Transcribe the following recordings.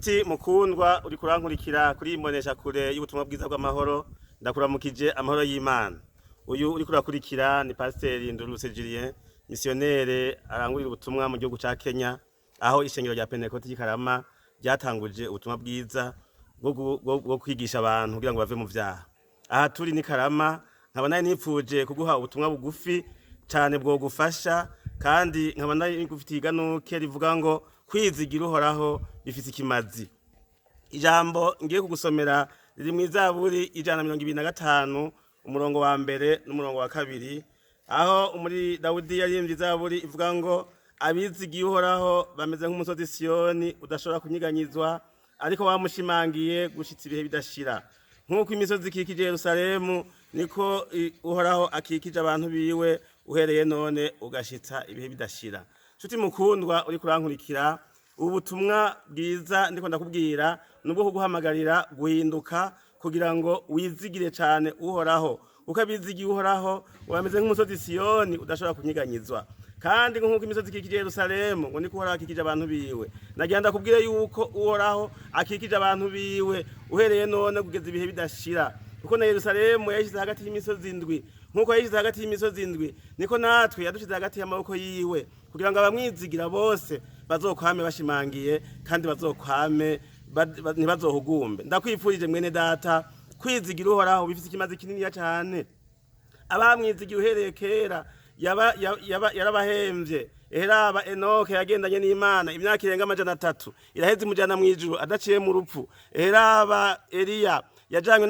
Ti mukundwa uri kurankurikira kuri imbonesha kure y'ubutumwa bwiza bw'amahoro, ndakuramukije amahoro y'Imana. Uyu uri kurakurikira ni Pasiteri Ndurutse Julien, misiyonere arangurira ubutumwa mu gihugu ca Kenya, aho ishengero rya Pentekote ry'i ryatanguje ubutumwa bwiza bwo kwigisha abantu kugira ngo bave mu vyaha. Aha turi ni Karama, nkaba nari nipfuje kuguha ubutumwa bugufi cane bwogufasha, kandi nkaba nari ngufitiye iganuke rivuga ngo kwizigira Uhoraho bifise ikimazi. Ijambo ngiye kugusomera riri mw'izaburi 125, umurongo wa mbere n'umurongo wa kabiri, aho umuri Dawudi yaririmbye izaburi ivuga ngo abizigiye Uhoraho bameze nk'umusozi Siyoni udashobora kunyiganyizwa, ariko wamushimangiye gushitsa ibihe bidashira. Nk'uko imisozi ikikije Yerusalemu, niko Uhoraho akikije abantu biwe uhereye none ugashitsa ibihe bidashira. Nshuti mukundwa uri kurankurikira, ubu butumwa bwiza ndiko ndakubwira nubwo kuguhamagarira guhinduka kugira ngo wizigire cane Uhoraho, kuko abizigiye Uhoraho bameze nk'umusozi Siyoni udashobora kunyiganyizwa. Kandi nk'uko imisozi ikikije Yerusalemu, ngo niko Uhoraho akikije abantu biwe. Nagira ndakubwire yuko Uhoraho akikije abantu biwe uhereye none kugeza ibihe bidashira, kuko na Yerusalemu yayishize hagati y'imisozi indwi. Nk'uko yayishize hagati y'imisozi indwi, niko natwe yadushize hagati y'amaboko yiwe, kugira ngo abamwizigira bose bazokwame bashimangiye, kandi bazokwame ntibazohugumbe. Ndakwifurije mwene data kwizigira Uhoraho bifise ikimazi kininiya cane. Abamwizigiye uhereye kera yarabahemvye. Eheraba Enoke yagendanye n'Imana imyaka irenga 300, iraheze imujana mw'ijuru adaciye mu rupfu. Eheraba Eliya yajanywe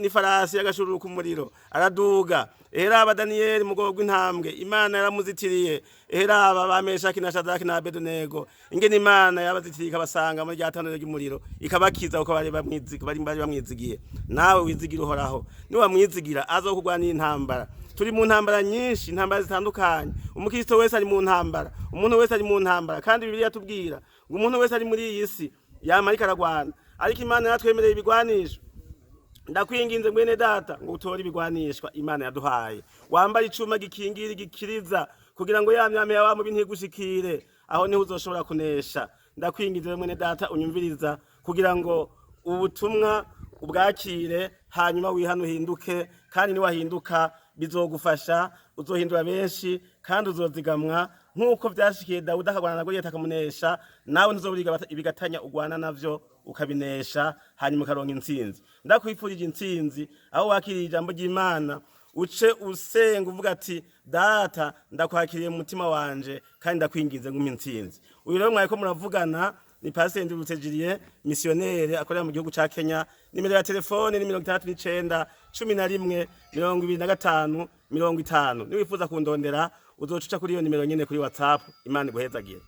n'ifarasi y'agashururu k'umuriro araduga. Eheraba Daniyeli mu bwoko bw'intambwe Imana yaramuzitiriye. Eheraba ba Meshaki na Shadraki na Abedenego, ingene Imana yabazitiriye ikabasanga muri rya tanura ry'umuriro ikabakiza, kuko bari bamwizigiye. Nawe wizigira Uhoraho, niwamwizigira azokugwanira intambara. Turi mu ntambara nyinshi, intambara zitandukanye. Umukristo wese ari mu ntambara, umuntu wese ari mu ntambara, kandi Bibiliya tubwira ngo umuntu wese ari muri iyi si yama ariko aragwana, ariko Imana yaratwemereye ibigwanisho. Ndakwinginze mwene data ngo utore ibigwanishwa Imana yaduhaye, wambare icuma gikingira igikiriza, kugira ngo ya myame yawe mubi ntigushikire, aho niho uzoshobora kunesha. Ndakwinginze mwene data unyumviriza, kugira ngo ubutumwa ubwakire, hanyuma wihane uhinduke, kandi niwahinduka bizogufasha, uzohindura benshi kandi uzozigamwa nk'uko vyashikiye Dawudi akagwana na Goliyati akamunesha. Nawe ntuzobura ibigatanya ugwana navyo ukabinesha, hanyuma ukaronka intsinzi. Ndakwifurije intsinzi aho wakiriye ijambo ry'Imana, uce usenga uvuga ati data ndakwakiriye mu mutima wanje kandi ndakwinginze ngumpe intsinzi. Uyu rero mwariko muravugana ni Pasiteri Ndurutse Julien, misiyonere akorera mu gihugu ca Kenya. Nimero ya telefone ni 69 11 25 50. Niwifuza kundondera uzoca uca kuri iyo nimero nyene kuri WhatsApp. Imana iguhezagire.